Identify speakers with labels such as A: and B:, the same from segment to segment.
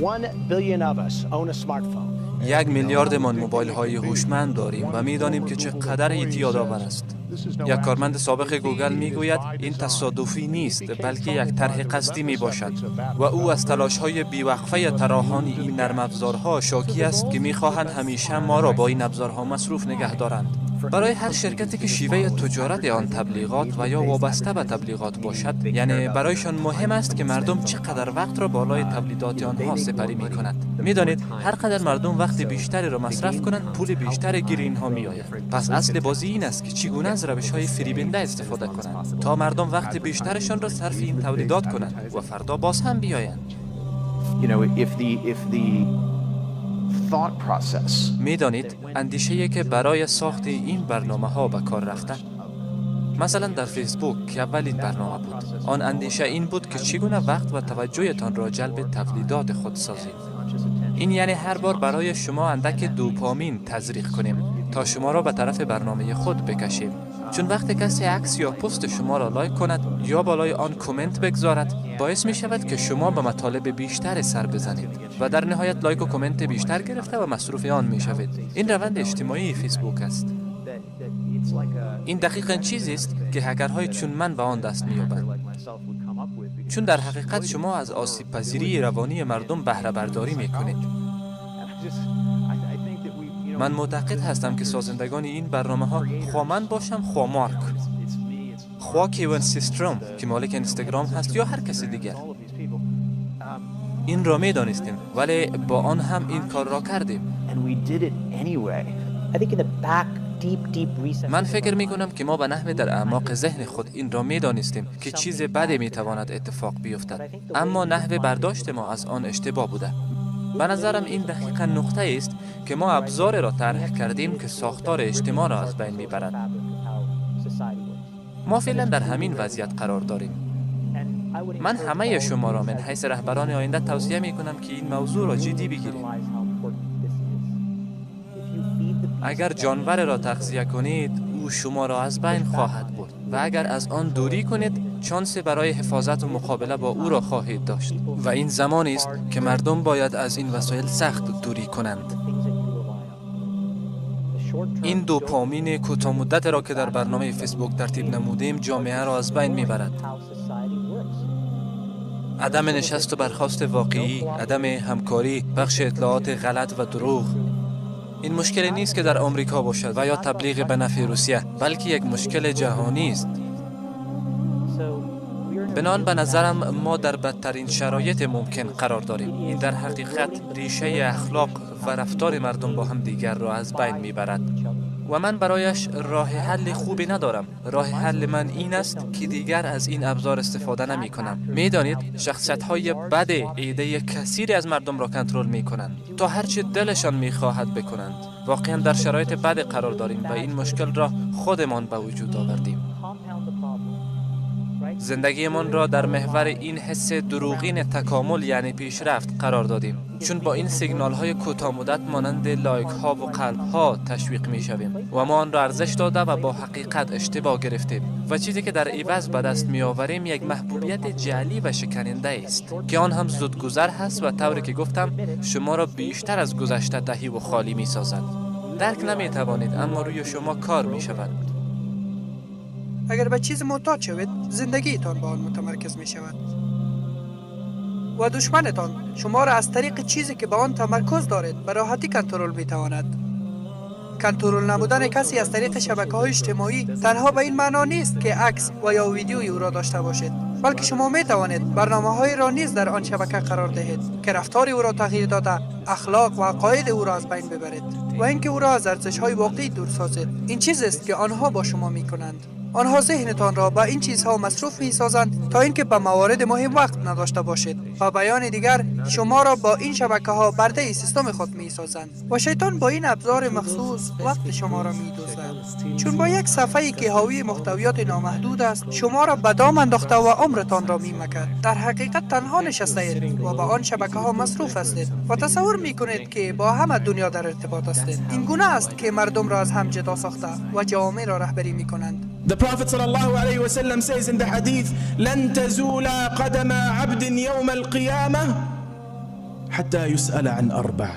A: 1 billion of us own a smartphone.
B: 1 میلیاردمان موبایل های هوشمند داریم و میدانیم که چقدر اعتیاد آور است. یک کارمند سابق گوگل میگوید این تصادفی نیست، بلکه یک طرح قصدی می باشد و او از تلاش های بیوقفه طراحان این نرم افزارها شاکی است که میخواهند همیشه ما را با این ابزارها مصروف نگه دارند. برای هر شرکتی که شیوه تجارت آن تبلیغات و یا وابسته به تبلیغات باشد، یعنی برایشان مهم است که مردم چقدر وقت را بالای تولیدات آنها سپری می کند. میدانید، هر قدر مردم وقت بیشتری را مصرف کنند، پول بیشتری گیر اینها می آید. پس اصل بازی این است که چگونه از روش های فریبنده استفاده کنند تا مردم وقت بیشترشان را صرف این تولیدات کنند و فردا باز هم بیایند.
C: If the thought process
B: میدانید، اندیشه که برای ساخت این برنامه ها به کار رفته، مثلا در فیسبوک که اولین برنامه بود، آن اندیشه این بود که چگونه وقت و توجهتان را جلب تولیدات خود سازیم. این یعنی هر بار برای شما اندک دوپامین تزریق کنیم تا شما را به طرف برنامه خود بکشیم، چون وقتی کسی عکس یا پست شما را لایک کند یا بالای آن کامنت بگذارد، باعث می شود که شما به مطالب بیشتر سر بزنید و در نهایت لایک و کامنت بیشتر گرفته و مصروف آن می شوید. این روند اجتماعی فیسبوک است. این دقیقا چیزی است که هکرهای چون من به آن دست می‌یابند، چون در حقیقت شما از آسیب پذیری روانی مردم بهره برداری می کنید. من معتقد هستم که سازندگان این برنامه ها، خواه من باشم، خواه مارک، خواه کیون سیستروم که مالک اینستاگرام هست یا هر کسی دیگر، این را می دانستیم، ولی با آن هم این کار را کردیم.
C: And we did it anyway.
D: I think in the back, deep, deep recesses
B: من فکر می کنم که ما به نحو در اعماق ذهن خود این را می دانستیم که چیز بدی می تواند اتفاق بیفتد، اما نحو برداشت ما از آن اشتباه بوده. به نظرم این دقیقا نقطه است که ما ابزار را طرح کردیم که ساختار اجتماع را از بین میبرد. ما فعلا در همین وضعیت قرار داریم. من همه شما را من حیث رهبران آینده توصیه می کنم که این موضوع را جدی بگیرید. اگر جانور را تغذیه کنید، او شما را از بین خواهد برد و اگر از آن دوری کنید، چانس برای حفاظت و مقابله با او را خواهید داشت و این زمانی است که مردم باید از این وسایل سخت دوری کنند. این دوپامین کوتاه مدت را که در برنامه فیسبوک ترتیب نمودیم، جامعه را از بین میبرد. عدم نشست و برخاست واقعی، عدم همکاری، پخش اطلاعات غلط و دروغ. این مشکلی نیست که در آمریکا باشد و یا تبلیغ به نفع روسیه، بلکه یک مشکل جهانی است. بناً به نظرم ما در بدترین شرایط ممکن قرار داریم. این در حقیقت ریشه اخلاق و رفتار مردم با هم دیگر را از بین میبرد و من برایش راه حل خوبی ندارم. راه حل من این است که دیگر از این ابزار استفاده نمی کنم. میدانید، شخصیت های بد عده کثیری از مردم را کنترل می کنند تا هرچه دلشان می خواهد بکنند. واقعا در شرایط بد قرار داریم و این مشکل را خودمان به وجود آوردیم. زندگیمان را در محور این حس دروغین تکامل، یعنی پیشرفت، قرار دادیم، چون با این سیگنال های کوتاه مدت مانند لایک ها و قلب ها تشویق می شویم و ما آن را ارزش داده و با حقیقت اشتباه گرفتیم و چیزی که در عوض به دست می آوریم یک محبوبیت جعلی و شکننده است که آن هم زودگذر هست و طوری که گفتم شما را بیشتر از گذشته تهی و خالی می سازد. درک نمی توانید، اما روی شما کار می شود.
E: اگر به چیز معتاد شوید، زندگیتان به آن متمرکز می شود و دشمنتان شما را از طریق چیزی که به آن تمرکز دارید به راحتی کنترل می تواند. کنترل نمودن کسی از طریق شبکه های اجتماعی تنها به این معنا نیست که عکس و یا ویدیوی او را داشته باشید، بلکه شما می توانید برنامه های را نیز در آن شبکه قرار دهید که رفتار او را تغییر داده، اخلاق و عقاید او را از بین ببرید و اینکه او را از ارزش های واقعی دور سازید. این چیز است که آنها با شما می کنند. آنها ذهنتان را به این چیزها مصروف می سازند تا اینکه به موارد مهم وقت نداشته باشید و بیان دیگر، شما را با این شبکه ها برده سیستم خود می سازند و شیطان با این ابزار مخصوص وقت شما را می دزدد، چون با یک صفحه که حاوی محتویات نامحدود است، شما را به دام انداخته و عمرتان را می مکد. در حقیقت تنها نشسته اید و با آن شبکه ها مصروف هستید و تصور می کنید که با همه دنیا در ارتباط هستید. این گونه است که مردم را از هم جدا ساخته و جوامع را رهبری می کنند.
F: The Prophet صلى الله عليه وسلم says in the hadith: لن تزول قدم عبد يوم القيامة حتى يسأل عن أربع.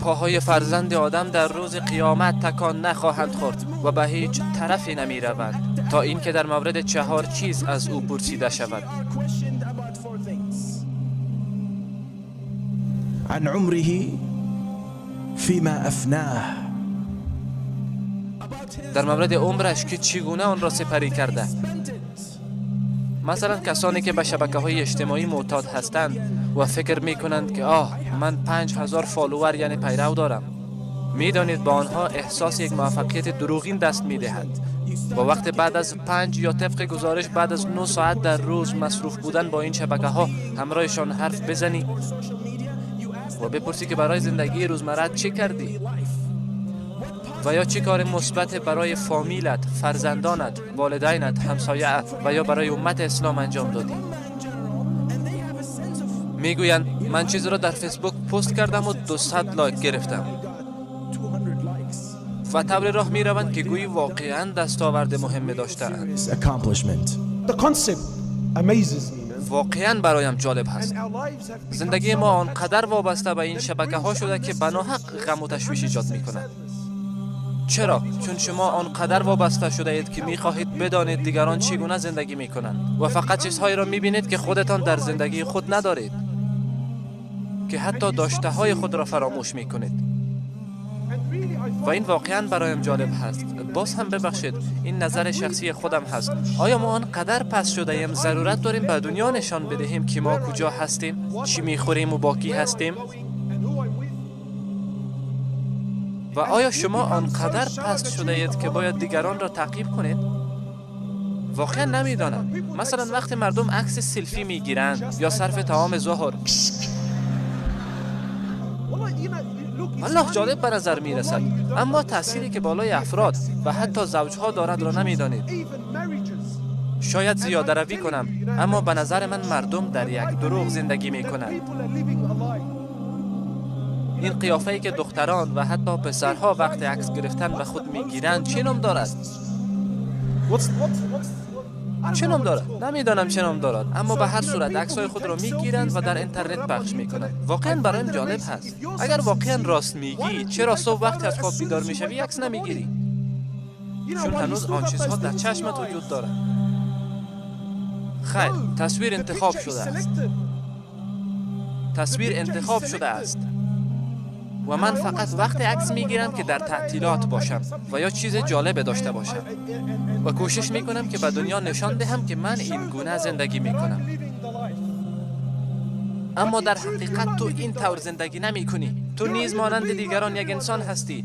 B: پاهای فرزند آدم در روز قیامت تکان نخواهند خورد و به هیچ طرفی نمی روند تا اینکه در مورد 4 چیز از او پرسیده شود.
F: عن عمره فيما أفناه.
B: در مورد عمرش که چگونه آن را سپری کرده. مثلا کسانی که به شبکه های اجتماعی معتاد هستند و فکر می کنند که آه من 5000 follower یعنی پیرو دارم. می دانید با آنها احساس یک موفقیت دروغین دست می دهد. و وقت بعد از 5 یا طبق گزارش بعد از 9 ساعت در روز مصروف بودن با این شبکه ها همراهشان حرف بزنی و بپرسی که برای زندگی روزمره چه کردی و یا چه کار مثبت برای فامیلت، فرزندانت، والدینت، همسایه‌ات و یا برای امت اسلام انجام دادی. میگویند من چیزی را در فیسبوک پست کردم و 200 لایک گرفتم و طور راه میروند که گویی واقعا دستاورد مهم داشته‌اند. واقعا برایم جالب هست. زندگی ما آنقدر وابسته به این شبکه ها شده که بناحق غم و تشویش ایجاد می کند. چرا؟ چون شما آنقدر وابسته شده اید که می خواهید بدانید دیگران چگونه زندگی می کنند و فقط چیزهایی را می بینید که خودتان در زندگی خود ندارید، که حتی داشته های خود را فراموش می کنید. و این واقعا برایم جالب هست. باز هم ببخشید، این نظر شخصی خودم هست. آیا ما آنقدر پس شده ایم ضرورت داریم به دنیا نشان بدهیم که ما کجا هستیم، چی میخوریم و با کی هستیم؟ و آیا شما آنقدر پست شده اید که باید دیگران را تعقیب کنید؟ واقعا نمیدانم. مثلا وقتی مردم عکس سلفی میگیرند یا صرف طعام ظهر، والله جالب به نظر می رسد، اما تأثیری که بالای افراد و حتی زوجها دارد را نمیدانید. شاید زیاده روی کنم، اما به نظر من مردم در یک دروغ زندگی می کنند. این قیافه‌ای که دختران و حتی پسرها وقت عکس گرفتن به خود میگیرند چه نام دارد؟ چه نام دارد؟ نمیدانم چه نام دارد، اما به هر صورت عکس‌های خود را میگیرند و در اینترنت پخش میکنند. واقعا برایم جالب هست. اگر واقعا راست میگی، چرا صبح وقتی از خواب بیدار میشوی عکس نمیگیری؟ چون هنوز آن چیزها در چشمت وجود دارد. خیر، تصویر انتخاب شده است. تصویر انتخاب شده است. و من فقط وقت عکس میگیرم که در تعطیلات باشم و یا چیز جالب داشته باشم و کوشش میکنم که به دنیا نشان دهم که من این گونه زندگی میکنم. اما در حقیقت تو این طور زندگی نمی کنی. تو نیز مانند دیگران یک انسان هستی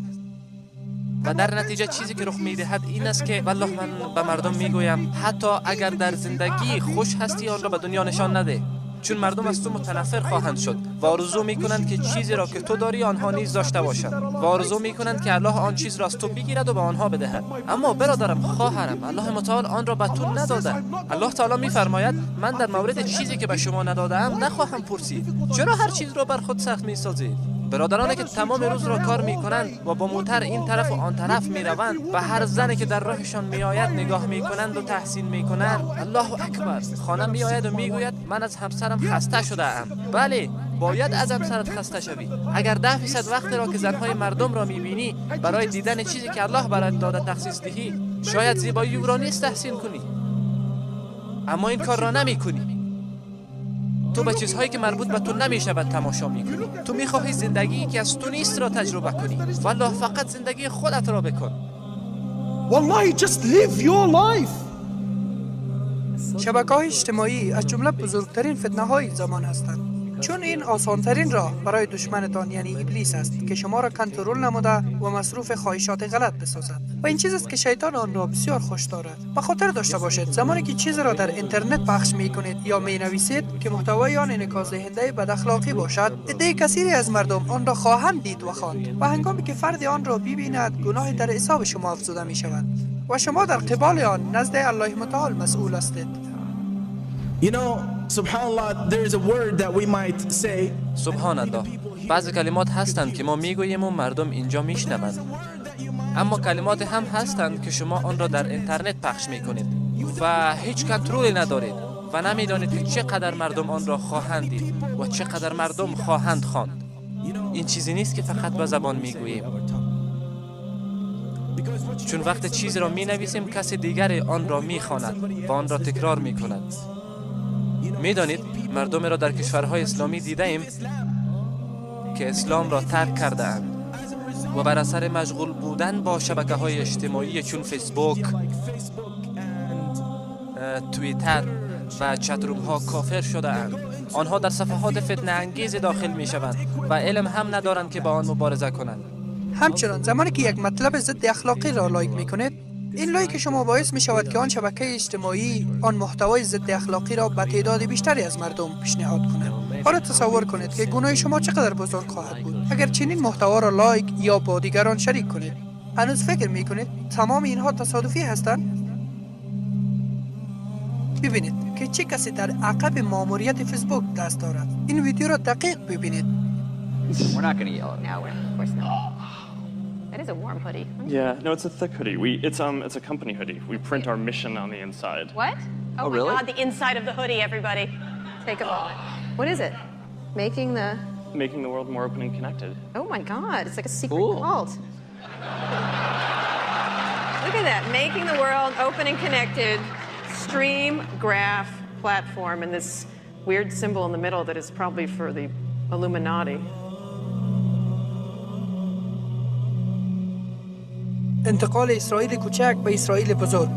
B: و در نتیجه چیزی که رخ میدهد این است که والله من به مردم میگویم حتی اگر در زندگی خوش هستی آن را به دنیا نشان نده، چون مردم از تو متنفر خواهند شد و آرزو میکنند که چیزی را که تو داری آنها نیز داشته باشند و آرزو میکنند که الله آن چیز را از تو بگیرد و به آنها بدهد. اما برادرم، خواهرم، الله متعال آن را به تو نداده. الله تعالی میفرماید من در مورد چیزی که به شما ندادم نخواهم پرسید. چرا هر چیز را بر خود سخت میسازید؟ برادرانی که تمام روز را کار میکنند و با موتر این طرف و آن طرف میروند و هر زنی که در راهشان میآید نگاه میکنند و تحسین میکنند. الله اکبر. خانه میآید و میگوید من از همسرم خسته شده ام. بله، باید از همسرت خسته شوی. اگر 10% وقت را که زنهای مردم را میبینی برای دیدن چیزی که الله برات داده تخصیص دهی، شاید زیبایی او را نیز تحسین کنی، اما این کار را نمیکنی. تو به چیزهایی که مربوط به تو نمیشود تماشا میکنی. تو میخواهی زندگی که از تو نیست را تجربه کنی. والله فقط زندگی خودت را بکن.
F: والله just live your life.
E: شبکه‌های اجتماعی از جمله بزرگترین فتنه های زمان هستند، چون این آسانترین راه برای دشمنتان یعنی ابلیس است که شما را کنترل نموده و مصروف خواهشات غلط بسازد. و این چیز است که شیطان آن را بسیار خوش دارد. به خاطر داشته باشید زمانی که چیز را در اینترنت پخش می کنید یا می نویسید که محتوای آن انعکاس دهنده بد اخلاقی باشد، عده کثیری از مردم آن را خواهند دید و خواند و هنگامی که فرد آن را ببیند گناه در حساب شما افزوده می شود و شما در قبال آن نزد الله متعال مسئول هستید.
F: You know, subhanallah, there is a word that we might say.
B: سبحان الله، بعضی کلمات هستند که ما میگوییم و مردم اینجا میشنوند، اما کلمات هم هستند که شما آن را در اینترنت پخش میکنید و هیچ کنترلی ندارید و نمیدانید که چقدر مردم آن را خواهند دید و چقدر مردم خواهند خواند. این چیزی نیست که فقط به زبان میگوییم، چون وقت چیزی را می نویسیم کسی دیگر آن را می خواند و آن را تکرار می کند. می دانید مردم را در کشورهای اسلامی دیده ایم که اسلام را ترک کرده اند و بر اثر مشغول بودن با شبکه های اجتماعی چون فیسبوک، توییتر و چتروم ها کافر شده اند. آنها در صفحات فتنه انگیز داخل می شوند و علم هم ندارند که با آن مبارزه کنند.
E: همچنان زمانی که یک مطلب ضد اخلاقی را لایک می کنید، این لایک شما باعث می شود که آن شبکه اجتماعی آن محتوای ضد اخلاقی را به تعداد بیشتری از مردم پیشنهاد کند. حالا تصور کنید که گناه شما چقدر بزرگ خواهد بود اگر چنین محتوا را لایک یا با دیگران شریک کنید. هنوز فکر می کنید تمام اینها تصادفی هستند؟ ببینید که چه کسی در عقب ماموریت فیسبوک دست دارد. این ویدیو را دقیق ببینید.
C: We're not going to yell at
G: No, of course not. That is a warm hoodie.
H: Yeah, no, it's a thick hoodie. It's a company hoodie. We print our mission on the inside.
G: What? Oh, my
C: really?
G: God, the inside of the hoodie, everybody. Take a moment. What is it? Making
H: the world more open and connected.
G: Oh my God, it's like a secret
C: Cool.
G: cult. Look at that, making the world open and connected. Stream graph platform and this weird symbol in the middle that is probably for the Illuminati.
E: انتقال اسرائیل کوچک به اسرائیل بزرگ.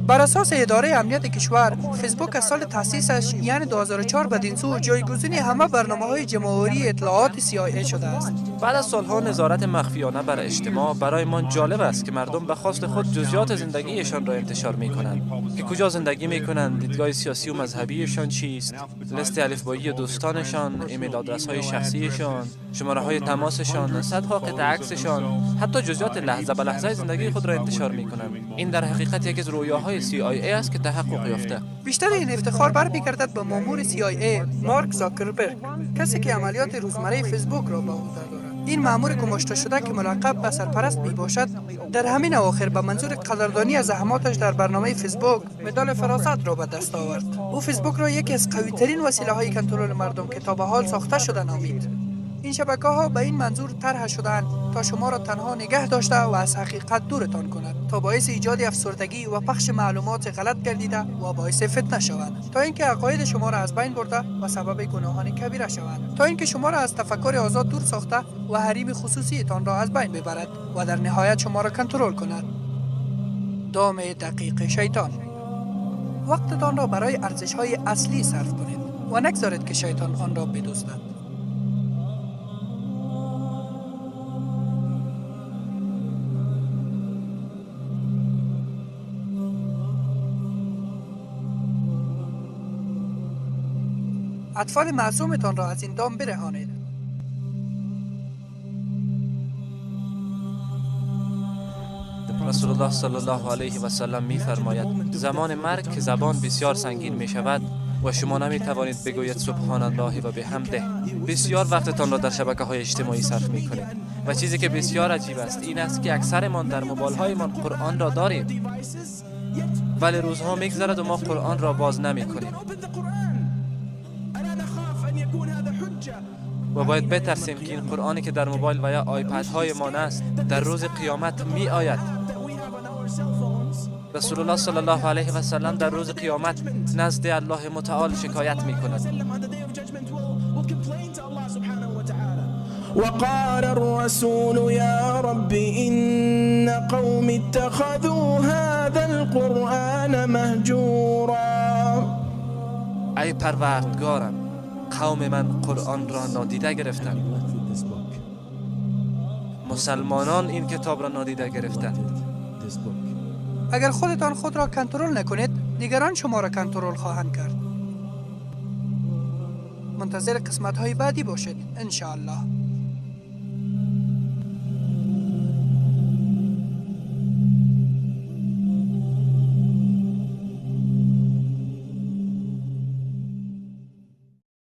E: بر اساس اداره امنیت کشور، فیسبوک از سال تأسیسش یعنی 2004 بدین سو جایگزین همه برنامه‌های جمع‌آوری اطلاعات CIA شده است.
B: بعد از سالها نظارت مخفیانه بر اجتماع، برای ما جالب است که مردم به خواست خود جزئیات زندگیشان را انتشار می‌کنند، که کجا زندگی می‌کنند، دیدگاه سیاسی و مذهبیشان چیست، لیست الفبایی دوستانشان، ایمیل آدرس‌های شخصیشان، شماره‌های تماسشان، صدها قطعه عکسشان، حتی جزئیات لحظه به لحظه زندگی خود را انتشار می‌کنند. این در حقیقت یکی از رویاهای CIA است که تحقق یافته.
E: بیشتر این افتخار برمیگردد به مامور CIA مارک زاکربرگ، کسی که عملیات روزمره فیسبوک را به عهده دارد. این مامور گماشته شده که ملقب به سرپرست می باشد، در همین اواخر به منظور قدردانی از زحماتش در برنامه فیسبوک مدال فراست را به دست آورد. او فیسبوک را یکی از قوی ترین وسیله های کنترل مردم که تا به حال ساخته شده نامید. این شبکه ها به این منظور طرح شده‌اند تا شما را تنها نگه داشته و از حقیقت دورتان کند، تا باعث ایجاد افسردگی و پخش معلومات غلط گردیده و باعث فتنه شوند، تا اینکه عقاید شما را از بین برده و سبب گناهان کبیره شوند، تا اینکه شما را از تفکر آزاد دور ساخته و حریم خصوصیتان را از بین ببرد و در نهایت شما را کنترل کند. دام دقیق شیطان. وقتتان را برای ارزش‌های اصلی صرف کنید و نگذارید که شیطان آن را بدزدد. اطفال معصومتان را از این دام برهانید.
B: رسول الله صلی الله علیه و سلم می فرماید زمان مرگ که زبان بسیار سنگین می شود و شما نمی توانید بگویید سبحان الله و بحمده، بسیار وقتتان را در شبکه های اجتماعی صرف می کنید. و چیزی که بسیار عجیب است این است که اکثرمان در موبایل هایمان قرآن را داریم، ولی روزها می گذرد و ما قرآن را باز نمی کنیم و باید بترسیم که این قرآنی که در موبایل و یا آیپد های ما است در روز قیامت می آید. رسول الله صلی الله علیه و سلم در روز قیامت نزد الله متعال شکایت می کند.
F: وقال الرسول يا رب إن قوم اتخذوا هذا القرآن مهجورا.
B: ای پروردگارم، قوم من قرآن را نادیده گرفتند. مسلمانان این کتاب را نادیده گرفتند.
E: اگر خودتان خود را کنترل نکنید، دیگران شما را کنترل خواهند کرد. منتظر قسمت های بعدی باشید ان شاء الله.